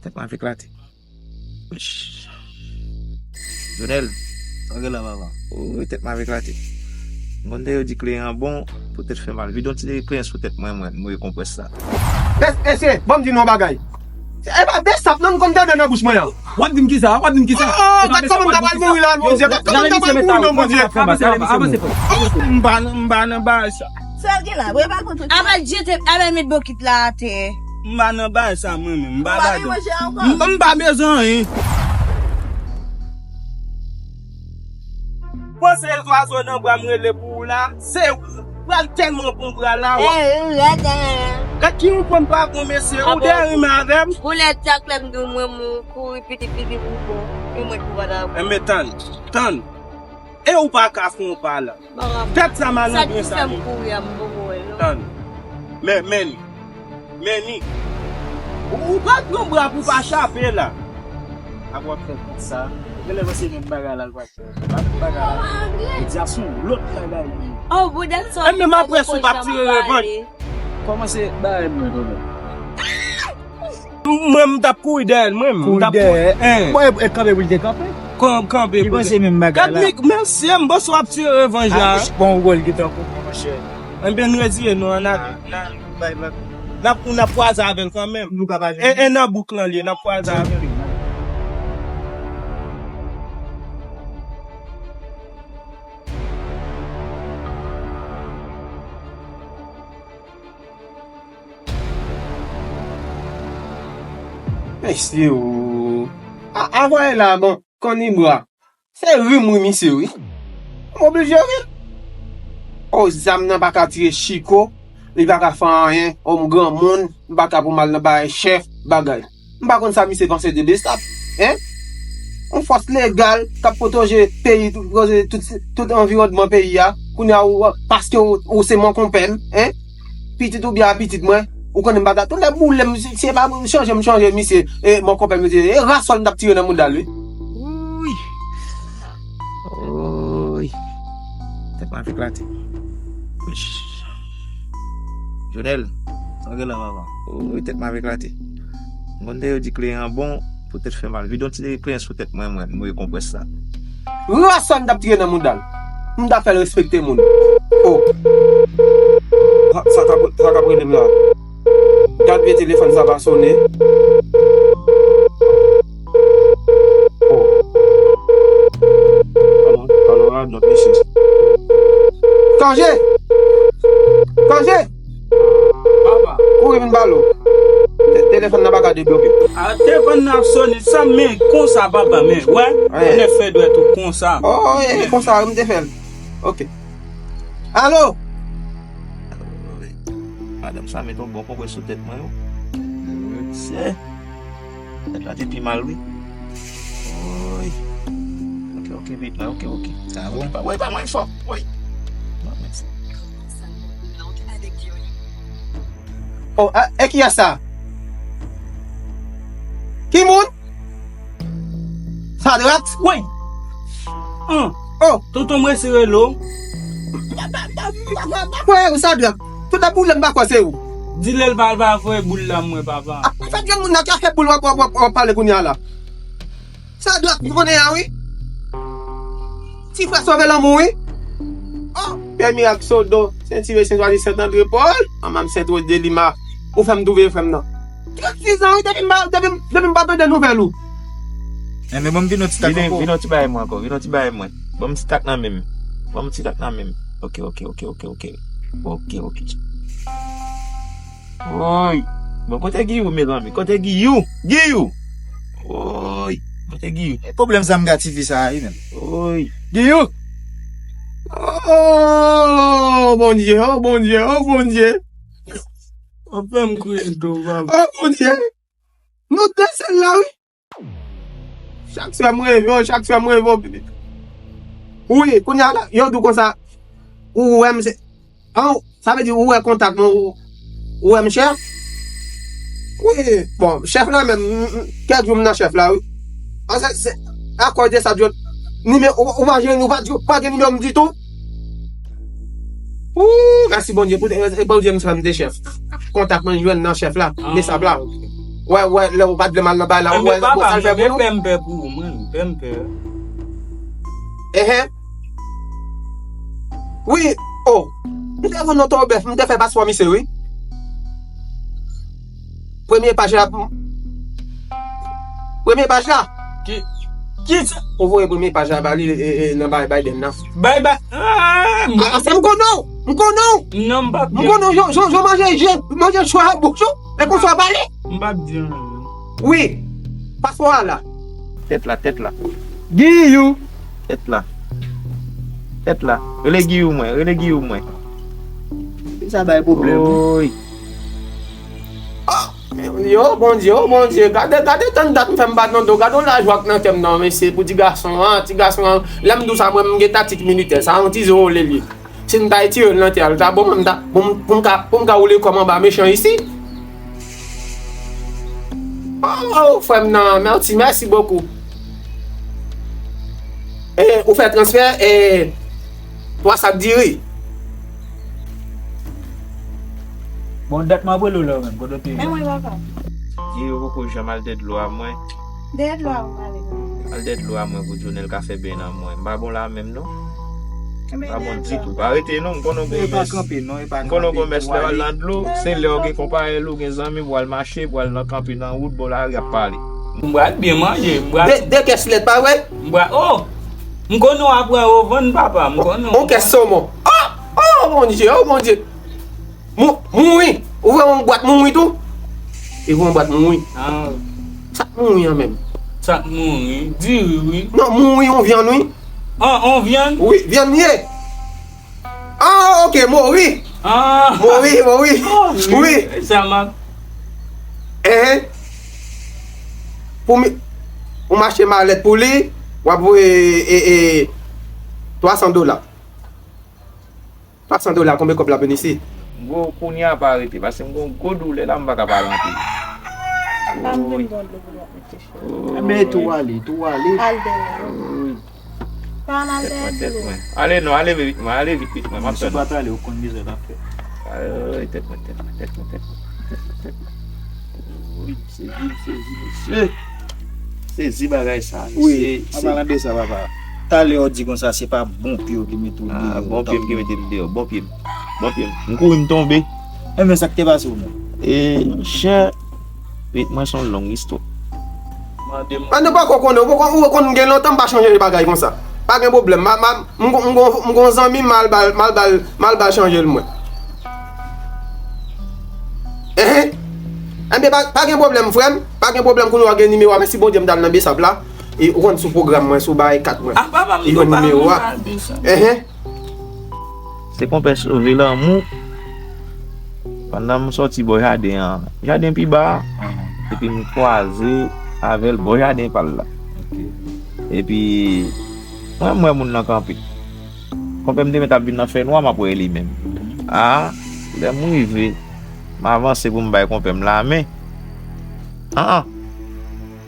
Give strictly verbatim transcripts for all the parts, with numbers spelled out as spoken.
Tèt mwen ap eklate. Jonel. Sa gen la, papa? Wi, tèt mwen ap eklate. M konn tande yo di kle an bon pou tèt fè mal. Vide yon ti kle an sou tèt mwen, mwen, mwen konprès la. Mesye, bon, m di nou yon bagay. E pa Besap non m konn tande nan bouch mwen an. W ap di m kisa? W ap di m kisa? Oh, gad kòman m ta pral mouri la, Bondye. Gad kòman m ta pral mouri non, Bondye. M pa nan, m pa nan bagay sa. Sa l gen la, bwè pa konn tout. Abèl jete, Abèl met bokit la atè. M pa nan bagay sa mwen menm, m pa ladan. M, m pa bezwen anyen. Panse zwazo nan bra m rele pou ou la, se pral tèlman pran bra la. Gad ki ou pran pa bon mesye, ou dèyè renmen avè m. Pou lè tak lè m di w mwen mou kouri piti piti pou bon, e mwen ki pa dakò. Enben tann, tann. E ou pa ka fè yon pa la. Tèt sa malandren sa li. Tann. Men, men li. Men li. Ou, ou pral pran bra pou pa chape la. Apre w ap fè konsa. Genlè panse menm bagay la l pral fè. Pa menm bagay la. Li di a se yon lòt bagay li ye. Oh, Boudet sa. E menm apre sa w p ap tire revanj. Kòmanse bagay mwen tonton. Mwen, m t ap kouri dèyè l, mwen, m t ap kouri. Kouri dèyè. Bon, e, e kanpe pou l te kanpe. Kanpe pou l te kanpe. Li panse menm bagay la. Gad, mesye, m panse w ap tire revanj la. Ah, bon, wòl ki tankou, monchè. Enben, n retire nou, n al, n al, bay lòt. N ap, n ap kwaze avè l kanmenm. Nou ka pa jwenn. E, e nan bouk lan l ye, n ap kwaze avè l. Mesye o. A, a vwayè la, bon, konn li bra. Se ri m ri misye wi. M oblije ri. O zam nan pa ka tire chiko, li pa ka fè anyen, o m granmoun, m pa ka pou m al nan bagay chèf, bagay. M pa konn sa misye panse de Besap, en? Yon fòs legal k ap pwoteje peyi, pwoteje tout, tout anviwònman peyi a. Kounye a, ou, paske ou, ou se mon konpè m, en? Pitit ou byen a pitit mwen, ou konnen m pa ta, tout lè boule m, si, si e pa chanje m chanje misye, e mon konpè m di, e rasòl m t ap tire nan mouda l, wi. Wouy. Wouy. Tèt mwen ap eklate. Jonel. Sa gen la, papa? Wouy, tèt mwen ap eklate. M konn tande yo di kle an bon pou tèt fè mal. Vide yon ti kle an sou tèt mwen, mwen, mwen konprès la. Rasòl m t ap tire nan mouda l. M ta fè l respekte moun. Oh. Sa, sa k ap, sa k ap rele m la? Gad vye telefòn sa pa sonnen. Oh. Alò, alò, radòt, mesye. Kanje! Kanje! Papa. Kouri vin pale w. Te-, telefòn nan pa ka debloke. A, telefòn nan ap sonnen, sa men konsa, papa, men, wè, anyen. Nèg fè dwèt ou konsa. Oh, oh, eh, konsa, m te fè l. Ok. Alo? Madanm sa met yon bon konprè sou tèt mwen, wi. Mesye. Tèt la te pi mal, wi. Woy. Ok, ok, vit la, ok, ok. Sa bon? Woy, pa, woy, pa mwen fò. Woy. Non, men sa. Oh, a, e kiyès sa? Ki moun? Sadrak? Woy. An. Oh. Tonton mwen se relo. Woy, Sadrak. Tout ap boule m pa kwè se ou. Di lè l pa, l pa voye boul la mwen, papa. A, an fèt, gen moun nan ki ap fè boul w ap, w ap, w ap, w ap pale kounye a la. Sadrak, m konnen an, wi. Ti frè sove lanmou, wi. Oh, Pè Mirak Sodo, Sent Ive, Sent Wadi, Sent Andre Pòl, manman m Sent Wòch de Lima. Ou fè m twouve frè m nan. Trannsis an, wi, depi m pa, depi m, depi m pa tande nouvèl ou. Enben, ban m vin yon ti tak ankò. Vin yon ti bagay mwen ankò, vin yon ti bagay mwen. Ban m ti tak nan men m. Ban m ti tak nan men m. Ok, ok, ok, ok, ok. Ok, ok. Woy. Bon, kote Giyou, mezanmi? Kote Giyou? Giyou! Woy. Kote Giyou? E pwoblèm sa m gen ak tifi sa a, wi, menm. Woy. Giyou! Oh, Bondye, oh, Bondye, oh, Bondye. W ap fè m kriye tou, papa. Oh, Bondye. Nou de sèl la, wi. Chak sè m reve w, chak sè m reve w. Wi, kounye a la, yo di w konsa, ou wè m se, an, sa vle di ou wè kontak mwen, ou, ou wè m chèf? Wi, bon, chèf la menm, m, m, kèk jou m nan chèf la, wi. An, se, se, akoz de sa, yo, nime, ou, ou pa jwenn, ou pa, ou pa gen nimewo m ditou? Ooh, mèsi Bondye, pou, e, e Bondye m fè m de chèf. Kontak mwen jwenn nan chèf la, Besap la. Ok. Wè, wè, lè ou pa t vle m al nan bagay la, ou wè, bon, sa l fè pou nou? Pè m pè pou ou, mwen, pè m pè. Enhen. Wi, oh. M te vann yon towo bèf, m te fè paspò misye, wi. Premye paj la. Premye paj la. Ki, ki sa? Ou voye premye paj la ba li, e, e, nan bay Biden nan. Bay, bay. Ah, m, ah, se m konnen w. M konnen w. Non, m p ap di. M konnen w, jan, jan, jan manje, jan manje chwa ak bouch ou. E konsa w pale. M p ap di anyen. Wi. Paspò a la. Tèt la, tèt la. Giyou. Tèt la. Tèt la. Rele Giyou mwen, rele Giyou mwen. Sa bay pwoblèm. Oy. Oh, yo, Bondye, oh, Bondye. Gade, gade tan dat m fè m bat nan do. Gade yon lajwa k nan kè m nan, mesye, pou ti gason an, ti gason an. Lè m di w sa, mwen, m gen taktik militè. Sa yon ti zo w leli. Si m ta retire l nan tè a, l ta bon, mwen, m ta, pou m, pou m ka, pou m ka woule kò m anba mechan isi. Oh, frè m nan, mèsi, mèsi bokou. E, ou fè transfè, e, twa sak diri. Bon, dat m ap rele w la menm, kote w te ye? Men mwen, papa. Diri poko janm al dèyè dlo a mwen. Dèyè dlo a ou pale la? Al dèyè dlo a mwen pou Dionel ka fè beny nan mwen. M pa bon la menm non. M pa bon ditou. Pa rete non, m konnen w gon mès. M konnen w gon mès lè w al nan dlo, se lè w gen konpayèl ou, gen zanmi, pou w al mache, pou w al nan kanpe nan wout, bò lari ap pale. M pral byen manje, m pral. De, de kès lèt, pa vre? M pral, oh! M konnen w ap pran yo vann, papa, m konnen w. On kès somon. Oh! Oh, Bondye, oh, Bondye. Mou-, mouri. Ou vle yon bwat mouri tou? E vle yon bwat mouri. Ah. Sa k mouri an menm? Sa k mouri? Diri, wi. Non, mouri, yon vyann, wi. Ah, yon vyann? Wi, vyann ye. Ah, ok, mori. Ah. Mori, mori. Mori. Wi. Sa m ap. Enhen. Pou mi, ou m achte malèt pou li, w ap voye, e, e, twa san dola. Twa san dola, konbyen kòb la vin isi? Gwo, kounye a pa rete, paske m gon gwo doulè la, m pa ka pale anpil. Pa m vin gon dlo pou l ap mete chè. Enben, tou ale, tou ale. Al dèyè. Wi. Pa al, al dèyè dlo. Ale non, ale vit mwen, ale vit, vit mwen, m ap tann ou. Misye pa t ale, ou konn bizè l ap fè. Ay, tèt mwen, tèt mwen, tèt mwen, tèt mwen, tèt mwen, tèt mwen. Wi, m sezi, m sezi, mesye. Sezi bagay sa, mesye. Wi, an palan de sa, papa. Talè w di konsa, se pa bon pye w ki mete w deyò. Ah, bon pye m ki mete m deyò, bon pye m. Bon pye m. M kouri, m tonbe. Enben, sa k te pase w menm? E, monchè, wi, mwen se yon long istwa. Mande m. Ah, nou poko konnen, ou poko, ou konn gen lontan m pa chanje bagay konsa. Pa gen pwoblèm, ma, ma, m gon, m gon, m gon zanmi m, m al ba l, m al ba l, m al ba l chanje l mwen. Enhen. Enben, pa, pa gen pwoblèm, frè m. Pa gen pwoblèm, kounye a w gen nimewo a. Mèsi Bondye, m t al nan Besap la. E ou konn sou pwogram mwen, sou bagay kat mwen. Ah, papa, m di w pa, m pa di w sa. Enhen. Se konpè Sove Lanmou. Pandan m sòti bò jaden an, jaden pi ba a, epi m kwaze avè l bò jaden pa l la. Ok. Epi, mwen, m wè moun nan kanpe. Konpè m te mèt ap vin nan fènwa, m ap wè li menm. A, lè m rive, m avanse pou m bay konpè m lamen. An, an.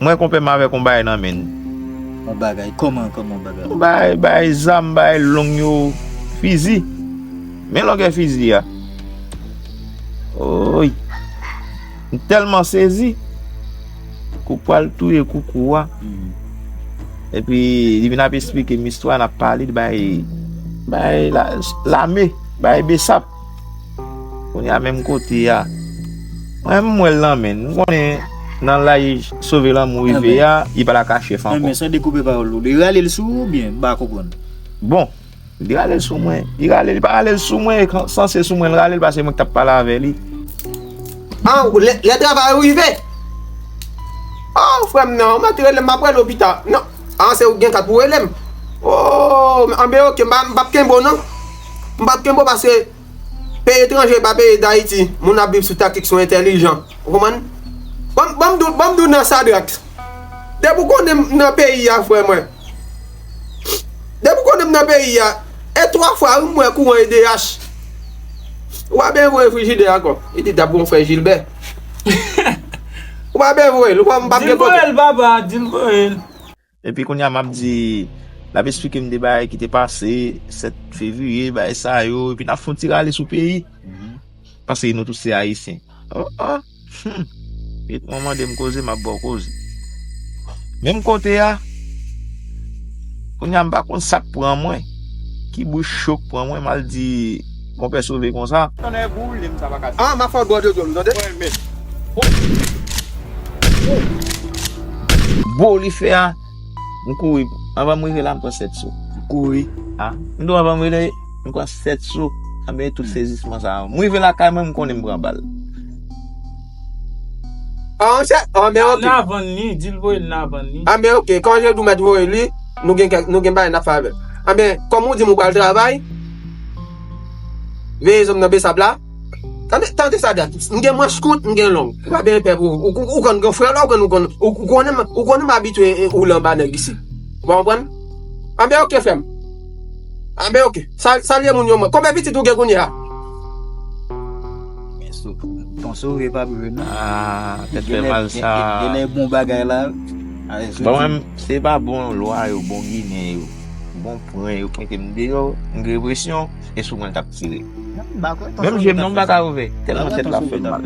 M wè konpè m avèk yon bagay nan men l. Yon bagay? Kòman, kòman yon bagay? Yon bagay, bagay zam, bagay long yo, fizi. Men longè fizi a. Oy. M tèlman sezi. Kou pral touye koukou a. Hmm. Epi, li vin ap esplike m istwa, n ap pale, li bay, bay la, lame, bay Besap. Kounye a menm kote a. Mwen, m wè l nan men l. M konnen nan lay Sove Lanmou rive a, li pa la ka chèf ankò. Men sa dekoupe pawòl ou. Li rale l sou ou oubyen? M pa konprann. Bon, li rale l sou mwen. Li rale, li pa rale l sou mwen, e sanse sou mwen l rale l, paske mwen k t ap pale avè li. Ah, lè, lè travay ou rive. Oh, frè m nan, ou mèt rele m, m ap rele w pita. Non, ah, se ou gen kat pou rele m. Oh, anben, ok, m pa, m p ap kenbe w non. M p ap kenbe w paske peyi etranje pa peyi Dayiti. Moun ap viv sou taktik, sou entèlijan. Ou konprann? Ban m, ban m di w, ban m di w nan Sadrax. Depi w konnen m nan peyi a, frè mwen. Depi w konnen m nan peyi a, e twa fwa wi m wè kouran E D H. Ou pa byen voye frijidè ankò. Li di t ap gon frè Jilbè. Ou pa byen voye l, ou pa, m p ap gen kote. Di l voye l, papa, di l voye l. Epi kounye a m ap di, l ap esplike m de bagay ki te pase sèt fevriye, bagay sa yo, epi n ap fè yon ti rale sou peyi. Mhm. Paske nou tout se Ayisyen. Oh, oh. Hmm. Ret mwen mande m koze, m ap ba w koze. Menm kote a, kounye a m pa konn sa k pran mwen. Ki bouch cho k pran mwen, m al di konpè Sove konsa. Tonnè boule m sa pa ka. Ah, m ap fè w bò de dlo m, tande? Mwen menm. Bo li fè a, m kouri. Anvan m rive la, m pran sèt so. M kouri. Ah, m di w anvan m rive, m pran sèt so. Anben tout sezisman sa a. M rive lakay mwen, m konnen m pran bal. Ah, se, ah, men ok. Nan vann li, di l voye l nan vann li. Ah, men ok, kan je di w mèt voye li, nou gen kèk, nou gen bagay n ap fè avè l. Ah, men, kòm ou di m ou pral travay, veye zòm nan Besap la. Tande, tande sa dat. M gen manch kout, m gen long. Ou pa byen pè pou ou, ou, ou konn gen frè la, ou konn, ou konn, ou, ou konnen, ou konnen m abitye, eh, woule anba nèg isi. Ou konprann? Ah, men ok, frè m. Ah, men ok. Sa, salye moun yo, mwen. Konbyen pitit ou gen kounye a? Men sou, ton sove pa byen, non. Ah, tèt fè mal sa. Gen, gen, gen bon bagay la. Bon, mwen, se pa bon lwa yo, bon ginen yo, bon pran yo, mete m deyò, m gen represyon, e sou mwen l t ap tire. Menm je m non, m pa ka ouvè, tèlman tèt la fè m mal.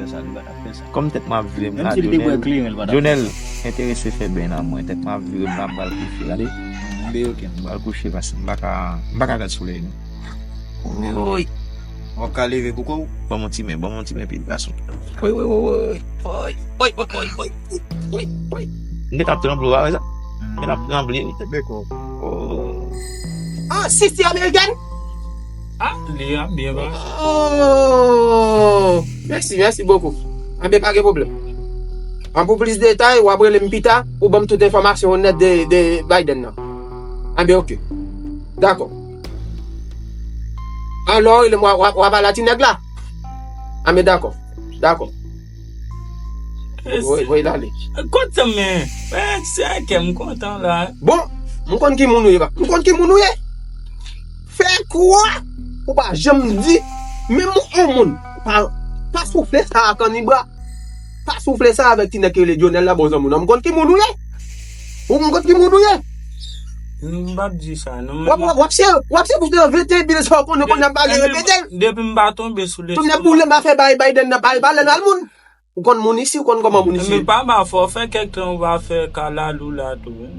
Kòm tèt m ap vire m la, Dionel, Dionel enterese fè bèy nan mwen, tèt m ap vire m la, m pral kouche, gade. M pral kouche, paske m pa ka, m pa ka gad solèy, non. Woy. W ap ka leve pou kò w? Ban m yon ti men, ban m yon ti men, pye gason. Woy, woy, woy, woy. Woy, woy, woy, woy, woy, woy. M te t ap tranble, w pa wè sa? M te t ap tranble, wi. Dakò. Oh. Ah, sixty American? Ah, li ap byen ba. Oh. Mèsi, mèsi bokou. Anben, pa gen pwoblèm. An pou plis detay, w ap rele m pita, ou ban m tout enfòmasyon ou nèt de, de Biden nan. Anben, ok. Dakò. Alò, w ap, w ap, w ap pale a ti nèg la? Anben, dakò. Dakò. Voye, voye l ale. Kontan men. Men, se kè m kontan la. Bon, m konn ki moun ou ye, pa. M konn ki moun ou ye. Fè kwa ou pa janm di, menm yon moun, pa, pa soufle sa ak Anibra. Pa soufle sa avèk ti nèg ki rele Dionel la, bon zanmi w. M konn ki moun ou ye. Ou m konn ki moun ou ye. M p ap di sa, non. W ap, w ap, w ap se, w ap se pou se venteyen pil sa w konnen, konnen ap pale, repete l. Depi m pa tonbe sou lespri. Tout nèg boule m pa fè bay Biden nan, pale, pale nan moun. Ou konn moun isi, ou konn kòman moun isi ye. Men pa ba fò, fè kèk tan ou pa fè kalalou la tou, wi.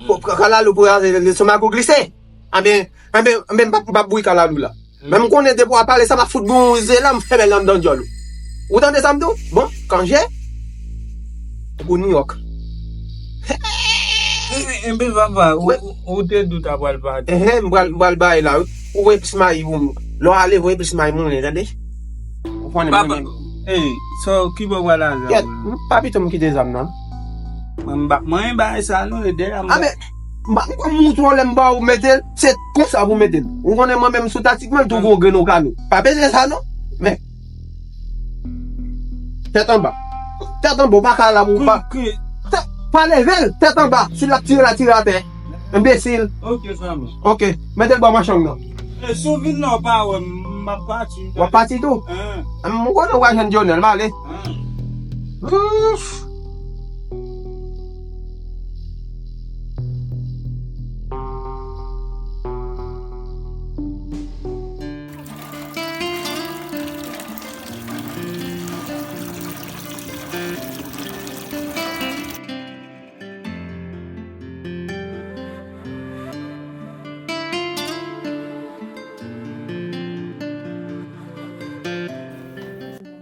Bon, ka-, kalalou pou raze lestomak ou glise. Anben, anben, anben, m p ap, m p ap bouyi kalalou la. Men m konnen depi w ap pale sa, m ap fout bouze la, m fèmen l anndan dyòl ou. Ou tande sa m di w? Bon, kanje, ou pou New York. Enben, papa, ou, ou te di w ta pral pati. Enhen, m pral, m pral bay la, wi. Ou voye plis mayi pou m. Lè w ale, voye plis mayi moulen, tande? Ou konnen mwen menm. Ey, sa, ki bò w pral ale? Kèt, pa pito m kite zam nan. Mwen, m pa manyen bagay sa, non, e dèyè m. A, men, m pa, m pa moutre w lè m ba w mete l, se konsa pou mete l. Ou konnen mwen menm sou taktik mwen, m tou gwo grenn ou kano. Pa peze sa, non. Men. Tèt anba. Tèt anba, ou pa ka la pou pa. Tèt, pa leve l, tèt anba. Si l ap tire la, tire atè. Enbesil. Ok, sa bon. Ok, mete l bò machann nan. E, si w vin la, w pa wè m, m ap pati. W ap pati tou? Hen. M konnen w a jwenn Dionel, m ale. Hen. Ouf.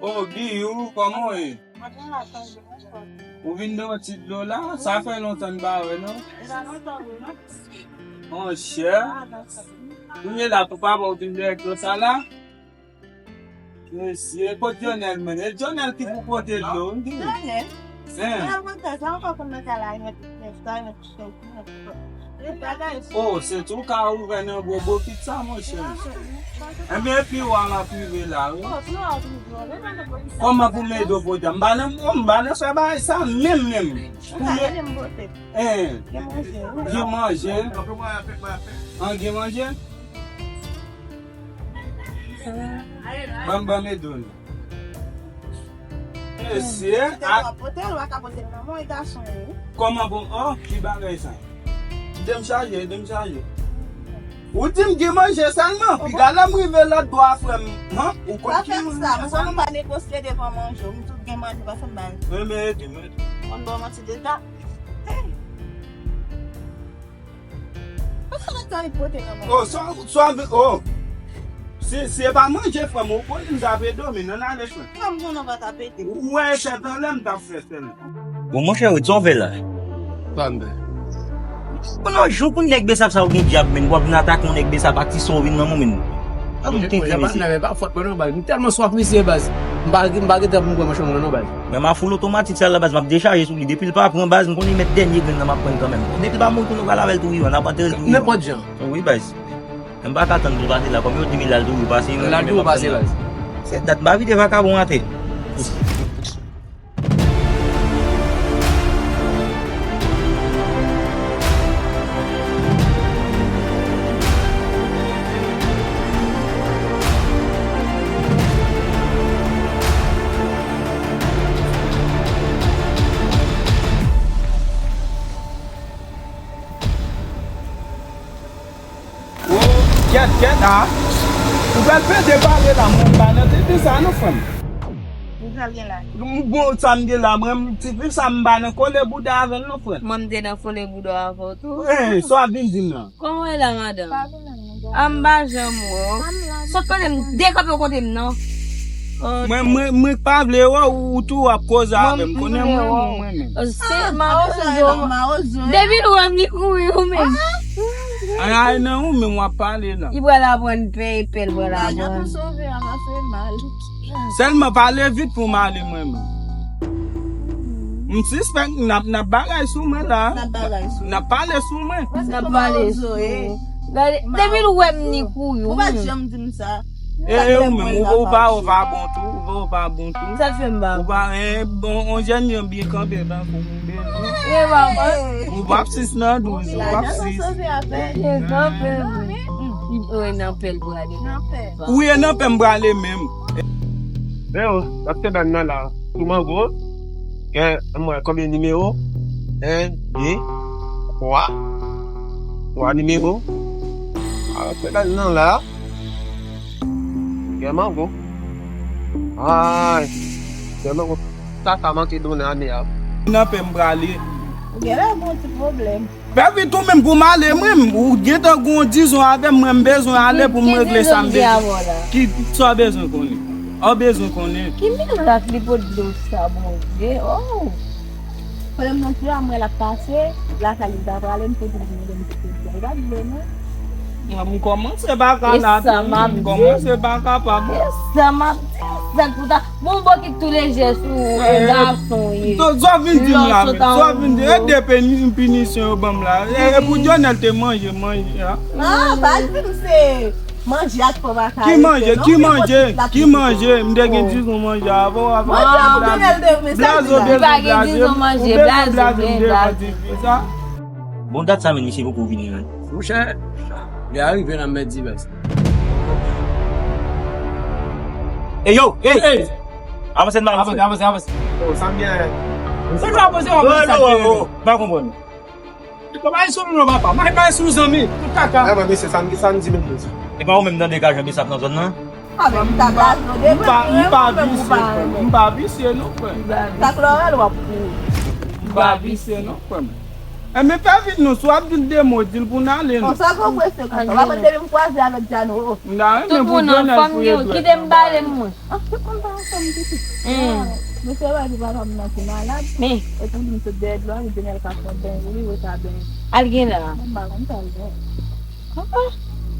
Ô, Giyou, kòman w ye? Ou vin nan yon ti dlo la? Sa fè lontan n pa wè, non? Monchè. Kounye la, pou papa w vin dirèk konsa la? Mesye, kot Dionel, menm? E Dionel ki pou pote dlo, wi. Dionel? Hen. Dionel, mwen pèse ankò konn nan kay la, yon ti nèf sa, yon ti chèz, yon ti bagay. Oh, se tou ka ouvè nan gwo bokit sa, monchè. Enben, pi wa m ap rive la, wi. Oh, pi wa ap rive, wi. Kòman pou m ede w pote? M pa nan, m pa nan fè bagay sa, menm, menm. Sa, ede m pote. Hen. Gen manje, wi. Gen manje. An, gen manje? Ban m, ban m ede w. Mesye, a. Pote l, w a ka pote l nan men w, e gason yo, wi. Kòman pou, oh, ki bagay sa? Ede m chaje, ede m chaje. Ou di m gen manje sèlman, piga lè m rive lòt bò a, frè m. Han? Ou konn ki moun sa, mwen pa negosye devan manje, m tou Mwen manje pa fè m mal. Mwen, mwen ede, mwen ede. Mwen ba w manti deja. Hey! Ou sa nan kay pote nan mwen? Oh, sa, sa, oh. Se, se pa manje, frè m, ou konnen m t ap edo, men nan ale, frè m. Frè m, konnen w pa t ap edo. Ou wè, se tan lè m t ap fè sèl. Bon, monchè, Rod, sa w fè la? Sa m fè? Bon, yon jou pou nèg Besap sa yo gen dyab, men w ap vin atake yon nèg Besap ak ti son w vin nan mwen, men. Sa pou tenten, mesye. Patnè, men pa fòt mwen non, baz. M tèlman swaf misye, baz. M pa, m pa gen tan pou m pran manchon mwen non, baz. Men ma foul otomatik sa la, baz, m ap dechaje sou li. Depi l pa pran, baz, m konnen mèt dènye grenn nan m ap pran kanmenm. Depi l pa mouri tou, nou pral avè l tou vivan, n ap antere l tou vivan. Nenpòt jan. Wi, baz. Men m pa ka tann pou l pase la, kòm yo di m l al toujou pase, l al toujou pase, baz. Se dat m pa vide vakabon atè. Oh, kèt, kèt, ah. Ou pral pede pale la, mwen m pa nan tenten sa non, frè m. Ou pral gen la. M bon, sa m gen la, mwen, m, tenten sa m pa nan kole bouda avè l non, frè m. Mwen m te nan kole bouda avè w tou. Eh, sa w ap vin di m lan? Kòman w ye la, madanm? Pa vin la, madanm. A m pa janm wè w. Sot kote m, dekanpe w kote m non. Mwen, mwen, mwen pa vle wè w, ou tou w ap koze avè m. Konnen mwen, mwen, mwen menm. Se mawozo. Depi l wè m, li kouri ou menm. Ay, ay, nan ou menm w ap pale la. Li pral aprann pè, e pè l pral aprann. Sèlman pale vit pou m ale mwen menm. M sispèk n ap, n ap bagay sou mwen la. N ap bagay sou. N ap pale sou mwen. N ap pale sou mwen. Gade, depi l wè m, li kouri ou menm. Ou pa janm di m sa. E, e ou menm, ou, ou pa, ou pa bon tou, ou pa, ou pa bon tou. Sa fè m pa bon. Ou pa, e, bon, on jèn yo byen kanpe tankou ou bezwen. E pa bon. Ou p ap sis nan douz, ou p ap sis. Byen kanpe. Ou nan pèl pou ale. Ou ye nan pè m prale menm. Men yo, n ap fè bal nan la. Sou mango, gen, mwen, konbyen nimewo? En, de, twa. Twa nimewo. N ap fè bal nan la. Gen mango. Ay, gen mango. Sa, sa manke donnen ane a. Nan pè m prale. Ou genlè gon ti pwoblèm. Fè vit ou menm pou m ale, mwen, ou gentan gon dizon avè m, mwen, m bezwen ale pou m regle sa m bezwen. Ki, sa w bezwen konnen? Ou bezwen konnen? Ki mirak li pot dlo sa, Bondye? Oh! Frè m nan pye a, mwen l ap pase, lakay li ta prale, m soti vin mande m si se dlo. Li pa dlo, non. Mwen, m kòmanse pa ka la tou, m kòmanse pa kapab. E sa m ap di, sa k pou ta, bon, bokit tou lejè sou, e, gason ye. Sa w vin di m la, men, sa w vin di, e de pini-, pinisyon yo ban m la. E, e pou Dionel te manje, manje a. Ah, pa di m se manje ak pòm ak karite, non. Ki manje, ki manje, ki manje? M te gen dizon manje avan w, avan. Manje a, Dionel te blaze, blaze, blaze. Li pa gen dizon manje, blaze, blaze. Bon, dat sa, men misye poko vini, men. Monchè, li arive nan mèt divès. Ey, yo, ey! Ey! Avanse, n avanse. Avanse, avanse, avanse. Oh, sa m gen. Sa k avanse, w ap fè sa k gen. M pa konprann. Kòman sou nou, papa? Mwen pa sou zanmi. Tout kaka. E mwen, mesye, sa m, sa m di menm, mesye. E pa ou menm nan degaje, mesye, ap nan zòn nan? Ah, men m ta blaze w de. M pa, m pa visye, frè m. M pa visye non, frè m. Sa k lòrèl w ap pou. M pa visye non, frè m. E men fè vit non, si w ap di l de mo, di l pou n ale non. Konsa, gwo presyon konsa. W ap depi m kwaze avèk Djano. M ta renmen pou Dionel fouye dwèt nan. Kite m pale, mwen. An, tout moun pa ansanm pitit. Mesye, wè di papa m nan ki malad. Epi li sot dèyè dlo a, li di l ka pran beny, li wè sa beny. Al gen la. Mwen pa konn sa l gen.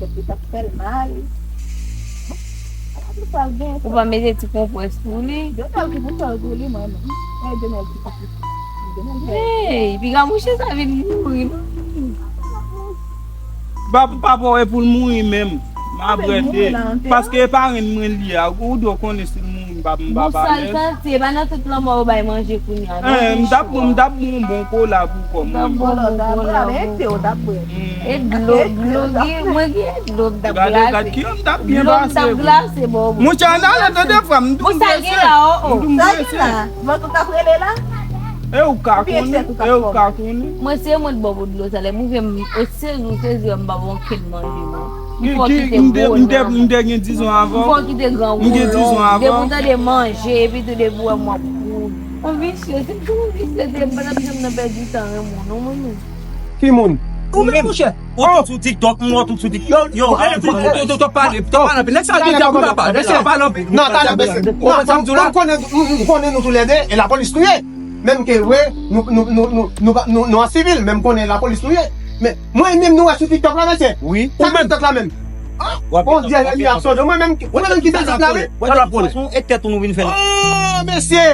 Tèt li t ap fè l mal. Bon, ala pou sa l gen. Ou pa mete ti konprès pou li? Dionel ki pou fè l pou li, mwen menm. E Dionel ki pou fè l. Hey, piga mouche sa vin mouri, non? Ba, papa w e pou l mouri menm. M ap rete. Paske e parenn mwen li a. Ou dwe konnen si l mouri, m pa, m pa pale. Bon, sa l santi, e pa nan tout lanmò yo bay manje kounye a, non? Eh, m t ap, m t ap bon, bon kola pou kò m. M t ap bon, bon kola pou kò m. E dlo, dlo, mwen gen dlo m t ap glase. Gade, gade, ki m t ap byen pase. Dlo m t ap glase, bon. Monchè, ann ale tande frè m, m tou m prese. Bon, sa gen la, oh, oh. M tou m prese. Mwen tou k ap rele la? E ou ka konnen, e ou ka konnen. Mwen se mwen t ba w pou dlo sa, lè m rive m, e sezi w sezi w, m pa ba w okenn manje, non. M fè w kite gwo nan. M te gen dizon avan w. M fè w kite gran gwo nan. M gen dizon avan w. Depi w tande manje, epi tou depi w wè m w ap On visye, se tou on visye, se m pa t ap janm nan pèdi tan renmen w non, mwen menm. Ki moun? Ou menm, monchè. Ou tout sou TikTok, m wè tout sou TikTok. Yo, yo, yo, yo, yo, pale, to pale anpil. Nèg sa gen djab, papa. Nèg sa pale anpil. Non, talè, mesye. Non, m konnen, m konnen nou toulède, e lapolis nou ye. Menm ke vre, nou, nou, nou an sivil, men m konnen lapolis nou ye. Men, mwen menm nou wè sou TikTok la, mesye. Wi. Sa TikTok la menm? Bondye, lè li ap sonje. Mwen menm, mwen menm ki TikTok la, wi. Wè, de tout fason, e tèt ou nou vin fè. Oh, mesye.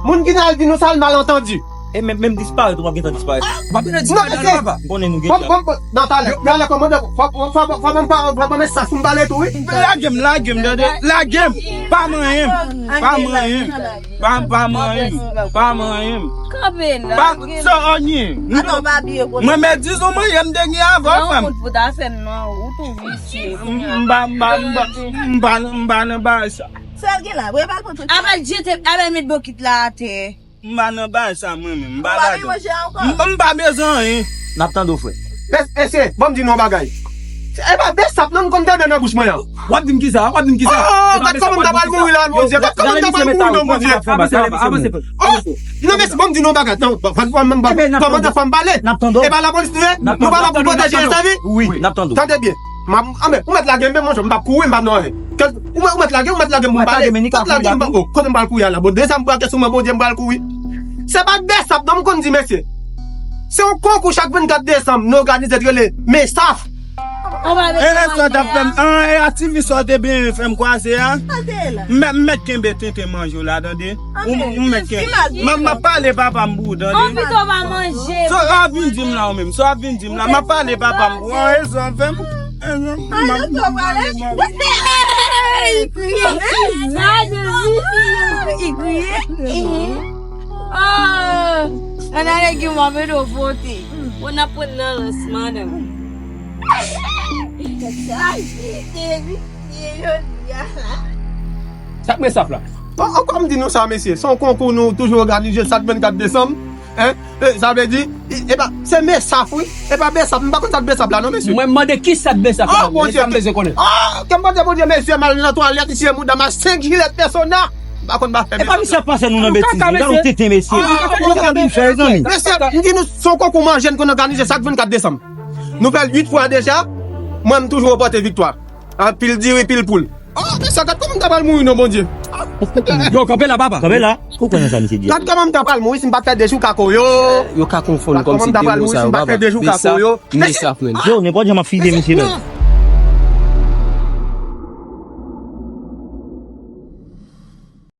Moun ki nan al di nou sa, l malantandi. E menm, menm disparèt, ou p ap gentan disparèt. W ap gentan disparèt, non, mesye. M konnen nou gen djab. Bon, bon, bon, nan talè, talè, kòmandan, fò, fò, fò, fò, fò, fò, fò, fò, mesye, sa fout m pale tou, wi. Lage m, lage m, tande. Lage m. Pa manyen m. Pa manyen m. Pa, pa manyen m. Pa manyen m. Kanpe la. Pa, sa w gen? Mwen mèt di zon manyen m te gen avè w, frè m. Ou ta fè m non, ou tou visye. M pa, m pa, m pa, m pa, m pa nan bagay sa. Sa l gen la, wi, pa l pran tout. Apèl jete, apèl met bokit la atè. M pa nan bagay sa mwen menm, m pa ladan. M, m pa bezwen anyen. N ap tande w, frè. Mes-, mesye, ban m di nou yon bagay. E pa Bsap non n konn tande nan bouch mwen an. W ap di m kisa? W ap di m kisa? Oh, gad kòman m ta pral mouri la, Bondye. Gad kòman m ta pral mouri non, Bondye. Oh, non, mesye, ban m di nou yon bagay. Non, kòmandan, fò m pale. E pa lapolis nou ye? Nou pa la pou pwoteje e sèvi? Wi. Tande byen. M ap, anben, ou mèt lage m, men monchè, m p ap kouri, m p ap nan anyen. Kèl, ou mèt, ou mèt lage, ou mèt lage m pou m pale. Ou mèt lage m, men ni ka kouri. Kote m pral kouri a la? Bon, de zam m brake sou mwen, Bondye, m pral kouri. Se pa Bsap non m konn di, mesye. Se yon konkou chak vennkat desanm, nou òganize t rele Mesaf. E lè sa w t ap fè m, an, e aktivis sa w te byen fè m kwaze a? M mèt, m mèt kenbe tenten manje w la, tande. Ou, ou mèt kenbe. M, m ap pale papa m pou ou, tande. Anvi to pa manje. Sa w ap vin di m la ou menm? Sa w ap vin di m la? M ap pale papa m. Ou an rezon avè m. Rezon. M ap pale. Li kriye. Li kriye. Oh! Ann ale gen w ap ede w vote. Ou n ap pran nan rans, madanm. Sa se te visye jodi a la. Sa k Mesaf la? Bon, ankò m di nou sa, mesye. Se yon konkou nou toujou òganize chak vennkat desanm. Hein? E, sa vle di, e, e pa, se Mesaf, wi. E pa Bsap, m pa konn sa k Bsap la, non, mesye. Mwen mande ki sa k Bsap la, oh, Bondye, sa m bezwen konnen. Oh, ke m mande Bondye, mesye, m al nan twalèt, isi, mouda m a senk jilèt pèsona. M pa konn pa fè Bsap. E pa misye ap pase nou nan betiz, gade yon tenten, mesye. Mesye, m di nou, se yon konkou manje n konn òganize chak vennkat desanm. Nou fè l uit fwa deja, mwen, m toujou ranpòte viktwa. An pil diri, pil poul. Oh, mesye, gad kòman m ta pral mouri non, Bondye. Yo, kanpe la, papa. Kanpe la. Ou konnen sa misye di a? Gad kòman m ta pral mouri si m pa t fè de jou kako yo. Yo ka konfonn kòmsi de mo sa yo, papa. Gad kòman m ta pral mouri si m pa t fè de jou kako yo. Mesye, mesye. Yo, nenpòt jan m ap fide misye, non.